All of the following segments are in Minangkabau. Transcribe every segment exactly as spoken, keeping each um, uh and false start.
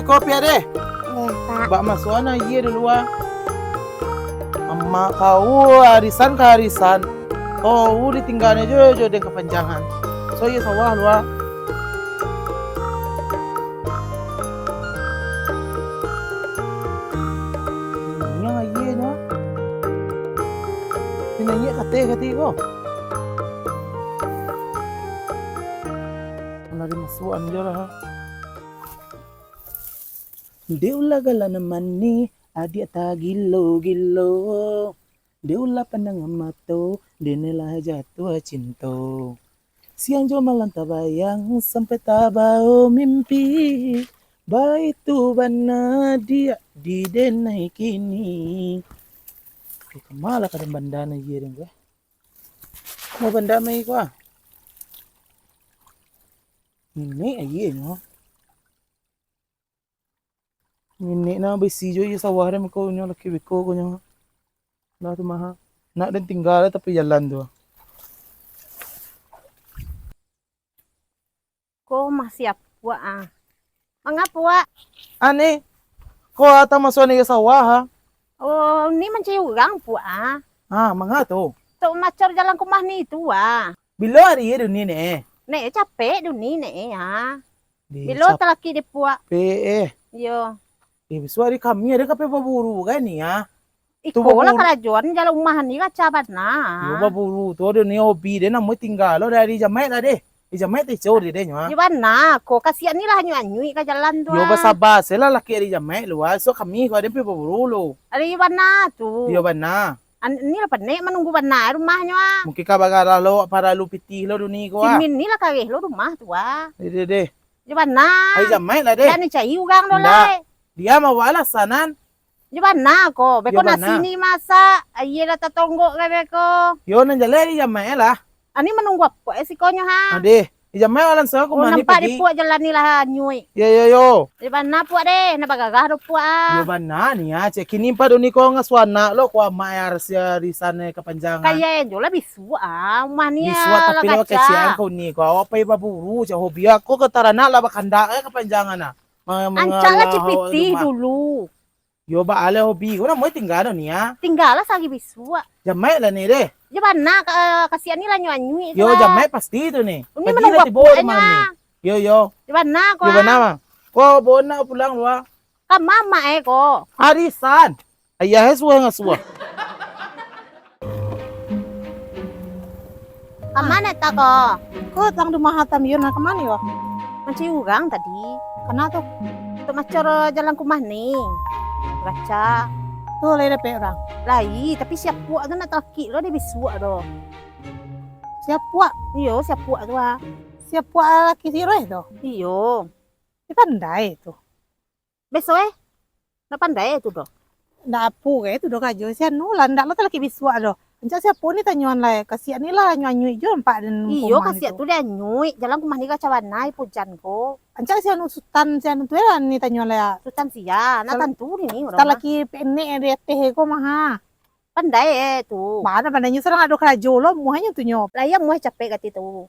Kopi deh. Deh, Pak. Bak masuakan aia dulu ah. Amak kau arisan ka arisan. Kau ditinggalan jo jo dek kapanjangan. So iyo sawah lu ah. Ini yang aia nyo. Ini aia kateh kateh ko. Lah dimasuakan jo lah. Dek ulah galak nan manih, adiak tagilo-gilo. Dek ulah pandang mato, dek nan lah jatuah cinto. Siang jo malam tabayang, sampai tabao mimpi. Baitu bana diak di denai kini. Eh, kama lah kadang banda nan aia den ko. Kama banda mai ko ah. Ini aia nyo. Niniak nah baisi jo iyo sawah deh, mako nyo laki beko ko nyo. Lah tu mah. Nak den tingga lah tapi jalan tu. Ko mah sia Puak ah. Manga Puak? Ane. Ko atang masuak ni ka sawah ah. Oh, ni mancari urang Puak ah. Ha, manga tu? Tok macor jalan kumah ni tu ah. Bilo ari duni ne? Nek capek duni nek ah. Bilo talaki dek Puak? Capek eh. Iyo. Eh, bisuak ari kami ado ka pai baburu kan ni ah. Iko lah karajoan jalan rumah ni raca bana. Yo baburu tu ado ni hobi den namo tingga lo dari jamaik lah deh. Di jamaik teco deh deh nyo ah. Yo bana ko kasiak ni lah anyuik-anyuik ka jalan tu. Yo basaba se lah laki ari jamaik lo ah. So kami ko ado pai baburu lo. Ari bana tu. Yo bana. An-, ni lah panek manunggu bana rumahnyo ah. Mungkin ka bagarah lo paralu pitih lo duni ko ah. Simin ni lah kareh lo rumah tu ah. Deh deh deh. Di bana? Ari jamaik lah deh. Jan dicari urang do lai. Dia mawa alasanan. Di bana ko? Beko nasi ni masak, aia lah tatonggok ka beko. Yo nan jaleh ari jamaik lah. Ani manunggu apo eh sikonyo ha? Adeh. Di jamaik alan sa ko mani pagi. Nampak di Puak jalan ni lah anyuik. Yo yo yo. Di bana Puak deh, nak bagarah do Puak ah. Yo bana ni ah, cek kini pado ni ko ngasuah anak lo ko amak eh arisan eh kapanjangan. Kaya jo lah bisuak ah, rumah ni ah. Bisuak tapi lah kasian ko ni ko awak pai baburu cak hobi ah. Ko ka taranak lah bakandak eh kapanjangan ah. Ancak lah cipiti dulu. Yo baa lah hobi ko namo tingga do ni ah. Tingga lah sahari bisuak. Jamaik lah ni deh. Yo bana ka-, kasiak ni lah anyuik-anyuik tu. Yo jamaik pasti tu ni. Uni manunggu apo ni. Yo yo. Yo bana ko. Yo bana mah. Ko bona pulang lu ah. Ka mamak eh ko. Arisan. Ayah eh suah ngasuah. Ka mano tak ko? Ko tang rumah Hatam Yun ka mano yo? Mancari urang tadi. Kana tu? Tok macor jalan kumah ni. Raca. Tu lai dapek urang. Lai, tapi sia Puak tu nak talakik lo di bisuak do. Sia Puak? Iyo, sia Puak tu ah. Sia Puak laki si Roy tu? Iyo. Dia pandai tu. Beso eh. Nak pandai eh tu do. Ndak apo ke tu do karajo. Si anu lah, ndak lo talakik bisuak do. Ancak sia ni tanyoan lai. Kasiak ni lah anyuik-anyuik jo nampak den. Iyo, kasiak tu deh anyuik. Jalan kumah ni raca bana ai pujan ko. Ancak si anu Sutan, si anu tu lah ni tanyoan lai. Sutan sia, nak tantu ni ni urang. Sutan laki penek di ateh ko mah. Pandai eh tu. Bana pandai nyo sadang ado karajo lo, muahnyo tu nyo. Lah iyo muah capek kati tu.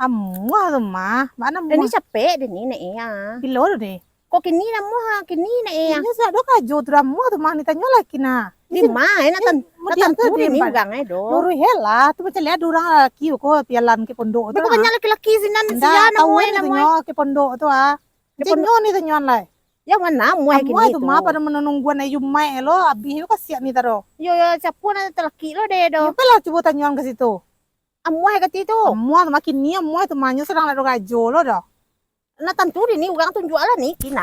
Amuah tu mah, bana muah. Ini capek deh ni nek eh ah. Bilo tu deh. Ko kini lah muah, kini nek eh ah. Inyo sadang ado karajo tu dah muah tu mah, ni tanyo laki nah. Di ma eh nak tan-, nak tantu deh ni urang eh do. Luruih eh lah, tu macam lihat urang laki ko pialan ke pondok tu. Beko banyak laki-laki sinan sia nak muah ni. Nyo ke pondok tu ah. Ke pondok ni tanyoan lai. Yang mana amuah kini tu? Amuah tu mah pado manungguan ayo Jumaik lo, abih lo kasiak ni tado. Yo, yo, sia nan talakik lo deh do. Yo, lah cubo tanyoan ka situ. Amuah kati tu. Amuah tu mah kini, amuah tu mah nyo sadang ndak ado karajo lo do. Nah, tantu dini urang tunjuak lah ni kini.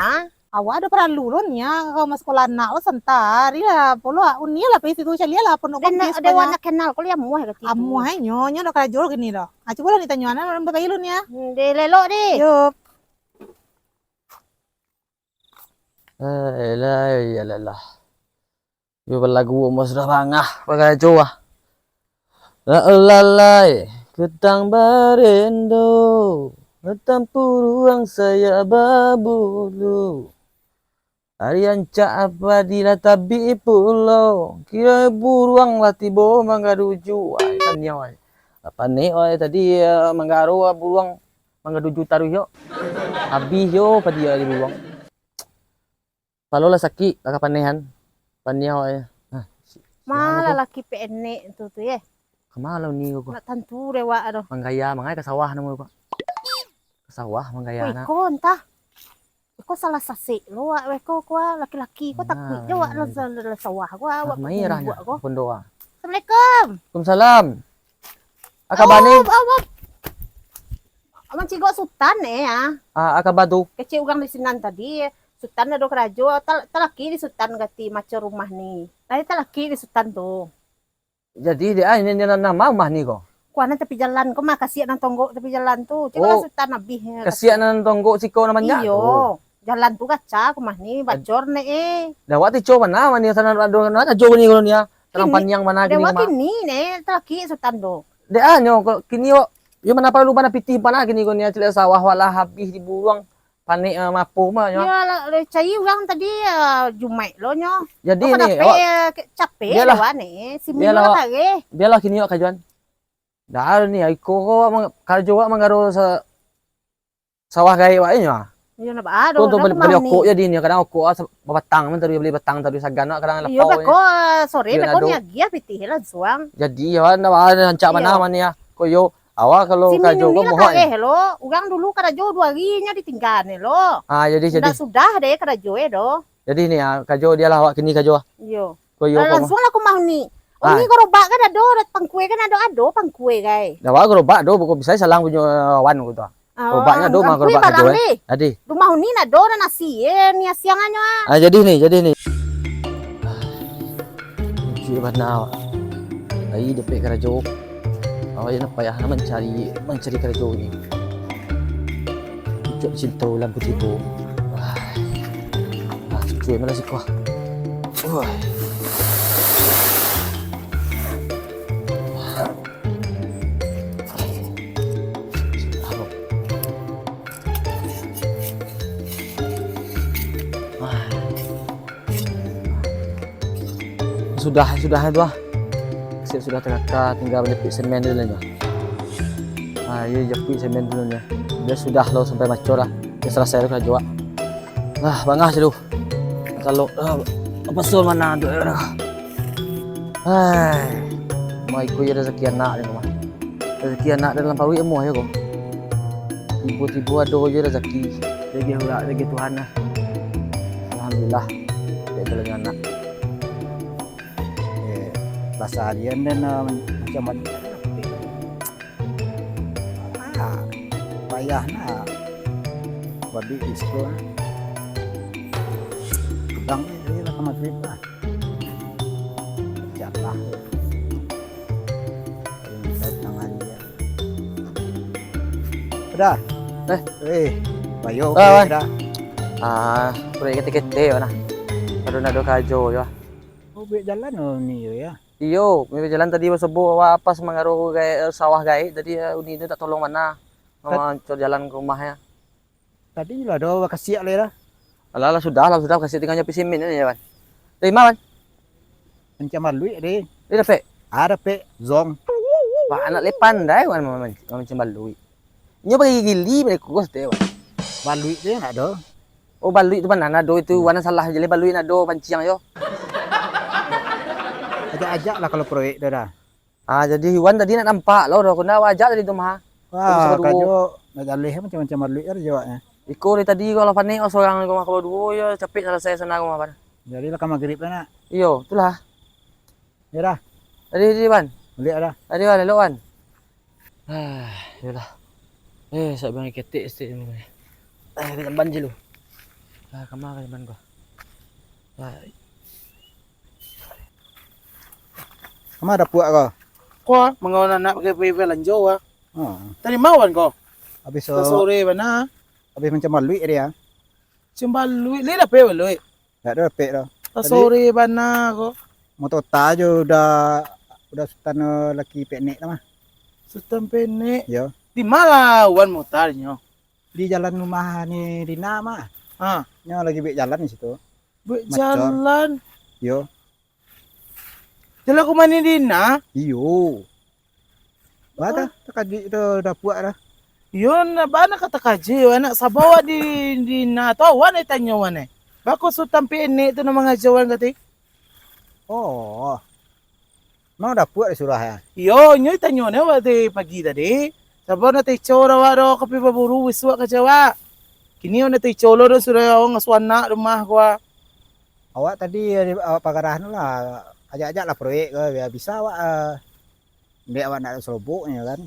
Awak ado paralu lo ni ah, ka rumah sekolah anak lo santa. Ari lah, polo uni lah pai situ caliak lah pondok. Ado anak kenal ko liak amuah kati tu. Amuah nyo, nyo ado karajo lo kini do. Ah, cubo lah ni tanyoan, urang babayi lo ni ah. Hmm, deh lelok deh. Yo. Alah, iyolah. Yo balagu umur sudah bangah, bagajo ah. Nak lalai, kutang barendo, batampuruang sayak babulu. Ari ancak apa dilah tabik pulo, kiro buruang lah tibo manggaruju. Ai, taniau ai. Panek ai tadi, eh, manggaro buruang. Manggaduju taruih yo. Abih yo padi ari buruang. Palo lah sakik, lah ka panehan. Paniau ai. Nah, si-, siang Malah tu. Laki penek tu, tu, ye. Kama lah ni ko? Nak tantu dewak tu. Manggaya, mangai ka sawah namo ko. Ka sawah manggaya Wih, nak. Ko entah. Ko salah sasek lo, wak, weh, ko, ko, ah, laki-laki, ko takuik Nah, je, wak, iya, lah, iya. Lah sawah, ko, ah, wak, Mai ko, arah buak, nya, ko. Pondo, ah. Assalamualaikum. Waalaikumsalam. Apa kaba ni? Oh, oh, oh. Abang Cigok Sutan, eh, ah. Ah, apa kaba tu? Kecek urang di sinan tadi, Sutan ado karajo, tal-, talaki di Sutan gati macam rumah ni. Tadi talaki di Sutan tu. Jadi, dek, ah, ini, ini nama rumah ni ko? Kuah nan tapi jalan ko mah, kasiak nan tonggok tapi jalan tu. Cuma Oh, Sutan abih, eh, kasiak kasiak. Nan tonggok siko nan banyak Iyo. Tu. Jalan tu kaca ko mah ni, Ad- bacor ne, eh. Dah, wak tico mana mah ni, sana ado, ado kajo ni kalau ni, ah. Tarang Kini, paniang mana kini dewak mah. Kini ne, talaki Sutan tu. Dek, ah, nyo, ko-, kini wak, yo mana paralu mana pitih mana kini ko ni, ah, ciliak sawah wak lah habih diburuang. Panek, ah, mapo mah nyo. Iyo lah, lah cari urang tadi, ah, Jumaik lo nyo. Jadi Kok ni, capek, awak, eh, ke-, capek bialah. Lah wak ni. Si Milo Bialah lah awak, tareh. Bialah kini wak kajuan. Dah ni, iko ko wak mang-, karajo wak manggaro sa-, sawah gaek wak inyo, ah. Iyo, nak baa Ko doh, tu nak bali, bali rumah ni. Okok jadi ni, kadang okok, ah, sa-, babatang man tadi, bali batang tadi sagan wak, kadang Iyo, lapau beko, nyo. Ah, sore Iyo, beko nado. Ni agiah pitih lah suang. Jadi, yo, nak baa rancak Iyo. Mana mah ni, ah. Ko yo, awak kalau Si karajo Minu ko ni lah mohon. Tareh lo. Urang dulu karajo duo hari nyo ditinggaan lo. Ah, jadi, Ndak jadi. Sudah deh karajo eh doh. Jadi ni, ah, karajo dia lah awak kini karajo, ah. Iyo. Ko yo, Lah, ko mah. Langsuang lah ka rumah Uni. Uni Ah. Garobak kan ado, pangkue kan ado, ado pangkue, gai. Dah, awak garobak doh, bukan bisa salang punyo wan ko tu, ah. Ah, Garobaknyo ado mah pangkue garobak barang karajo, eh. Deh. Adi. Rumah Uni nado, nan nasi, eh, ni asiangan nyo, ah. Ah, jadi ni, jadi ni. Cik bana awak. Lai dapek karajo. Awak yo nak payah nak mancari, mancari karajo ni. Cok cinto lampu tibo. Wah. Ah, cuy malah siko. Wah. Sudah, sudah tu ah. Siap sudah takaka, tingga manjapuik semen dulu nyo. Ha, iyo japuik semen dulu nyo. Bia sudah lo sampai macor lah. Bia salasai lo karajo wak. Lah, bangah celu. Kalau, ah, apa suruh mana tu, eh, dah. Hai. Mai ko yo rezeki anak ni mah. Rezeki anak dalam paruik amuah yo ko. Tibo-tibo ado jo rezeki. Lagi urak, lagi Tuhan lah. Alhamdulillah. Dek dalam anak. Eh, basah dia dan, ah, macam mana? Ah, payah nak. Babi di situ, ah. Pedang ni, dia lah ka maghrib lah. Jalan. Tangan dia. Udah. Eh. Eh, bayo, Ah, oke, wan. Dah. Ah, proyek kete-kete, wan, ah. Ado nado karajo, yo. Oh, buek jalan, oh, ni, yo, ya. Iyo, buek jalan tadi basebo, wa-, pas mangaro gaek, sawah gaek, tadi, eh, Uni tu tak tolong mana. Tad- Mancor jalan ka rumah, ya. Tadi lah, ado bakasiak lah, dah. Alah, lah, sudah, lah, sudah, bakasiak tinggal nyapi simin ni, ya, Wan. Dari mana, Wan? Mancam baluik, deh. Dia dapek? Ah, dapek. Zong. Wah, anak le pandai, Wan, man-, man-, mancam baluik. Nyo bagi gili, bagi kukus, deh, Wan. Baluik tu yang nak, doh. Oh, baluik tu mana, nado itu, Hmm. Wan salah je, baluik nado panciang, yo. Ajak-ajak lah kalau proyek tu, dah. Ah, jadi Iwan tadi nak nampak lo, doh. Kena wajak tadi tu, mah. Wah, kajo nak jaleh macam-macam maluik kan jawabnya. Iko dari tadi kalau panek, oh, sorang ko mah, kalau duo yo capek salasai sana ko mah, Pan. Jadi lah ka magrib lah nak. Iyo, itulah. Ya dah. Tadi, tadi, Pan. Balik dah. Tadi, Pan, elok, Pan. Ah, iyolah. Eh, sak bang ketek stik ni. Eh, ka jamban je lu. Ah, kama ka jamban ko. Ah. Kama dapuak ko? Ko, ah, mangawan anak pakai, pakai balanjo, ah. Oh. Tadi mawan ko? Habis, Dah oh, sore bana. Habis mancam baluik dia. Mancam baluik, lai dapek baluik. Dak ado dapek doh. Dah Tadi sore bana ko. Motor ta jo udah, udah Sutan, eh, laki penek lah mah. Sutan penek. Yo. Di mana Wan motornyo? Di jalan rumah ni Dina mah. Ha. Nyo lagi buek jalan di situ. Buek Macam. Jalan. Yo. Jalan rumah ni Dina? Iyo. Ba tu, takajuik tu dapuak dah. Iyo, nak ba nak ka takajuik, anak sabawa di, di na tu, Wan, eh, tanyo, Wan, eh. Bako Sutan Penek tu nan mangajo wan kati? Oh. Emang dapuak disuruah, ya? Iyo, nyo tanyo ne awak ti pagi tadi. Sabab nak tico dah awak doh, ka pai baburu bisuak ka awak. Kini nak tico lo doh, sudah awak ngasuh anak rumah ko, ah. Awak tadi, awak pagarah tu lah, ajak-ajak lah proyek ko, biar bisa awak, ah, ambiak awak nak salobok nyo kan.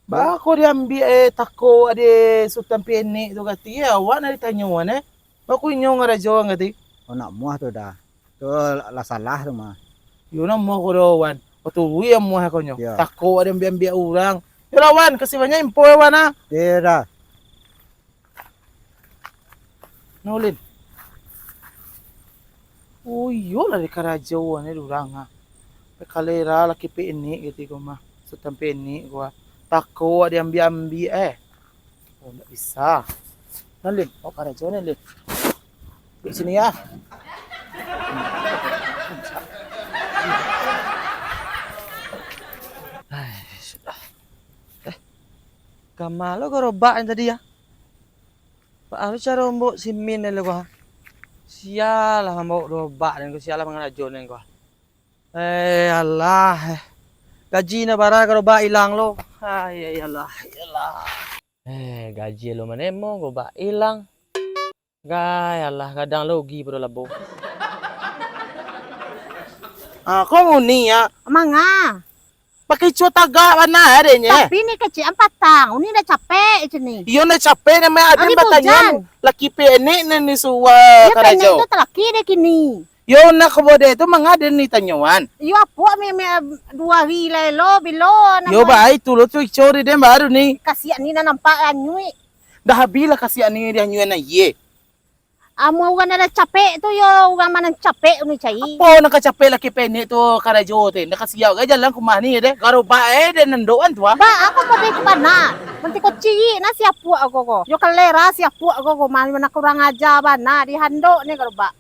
Bako diambiak, eh, tako ade Sutan Penek tu kati, eh, awak nak ditanyo wan, eh. Bako inyo ngarajo wan kati? Oh, nak muah tu dah. Tu lah salah tu mah. Yo, nak muah ko doh, wan. Baturuik amuah ko nyo. Yo. Tako ade ambiak-ambiak urang. Yo lah, wan, kasih banyak info, eh, wan, ah. Iyo dah. Nah, Ulin. Oh, iyo lah dikarajo wan, eh, urang, ah. Pakalera laki Penek kati ko mah. Sutan Penek ko, ah. Tako diambiak-ambiak, eh. Oh, ndak bisa. Nah, Lin, awak karajo ni, Lin. Duduak sini, ya. Ai, sudah. Eh, kama lo garobak ni tadi, ya? Baa caro mambao simin ni lo, ko? Sia lah mambao garobak ni, ko, sia lah mangarajo ni, ko. Eh, alah, eh. Gaji nan bara garobak ilang lo. Ai, ai, alah, ai, alah. Eh, gaji lo manemo, garobak ilang. Gai, alah, gadang lo rugi pado labo. Ah, ko Uni, ya? Manga? Pakai cua tagak bana adenye. Tapi ni kecek an patang, Uni dah capek cini. Iyo, dah capek, namo aden batanyo. Laki Penek ni, ni suruah karajo. Iyo, Penek tu talaki deh kini. Yo, nak ka bodeh tu manga ade ni tanyoan. Yo, apo mi, mi, duo hari lai lo, bilo namo. Yo, baik tu lo tu, ico di den baru ni. Kasiak ni nan nampak anyuik. Dah habih lah kasiak ni di anyuik nan iye. Amun urang nan dah capek tu, yo urang ma nan capek ni cai. Apo nan ka capek laki Penek tu karajo tu? Ndak ka siap gai jalan ka rumah ni deh. Garobak eh, deh nandokan tu ah. Ba, ako bodeh tu bana. Manti ko cirik nah siapuak ako ko. Yo kalera siapuak ako ko, ma nan kurang aja bana, dihandok ni garobak.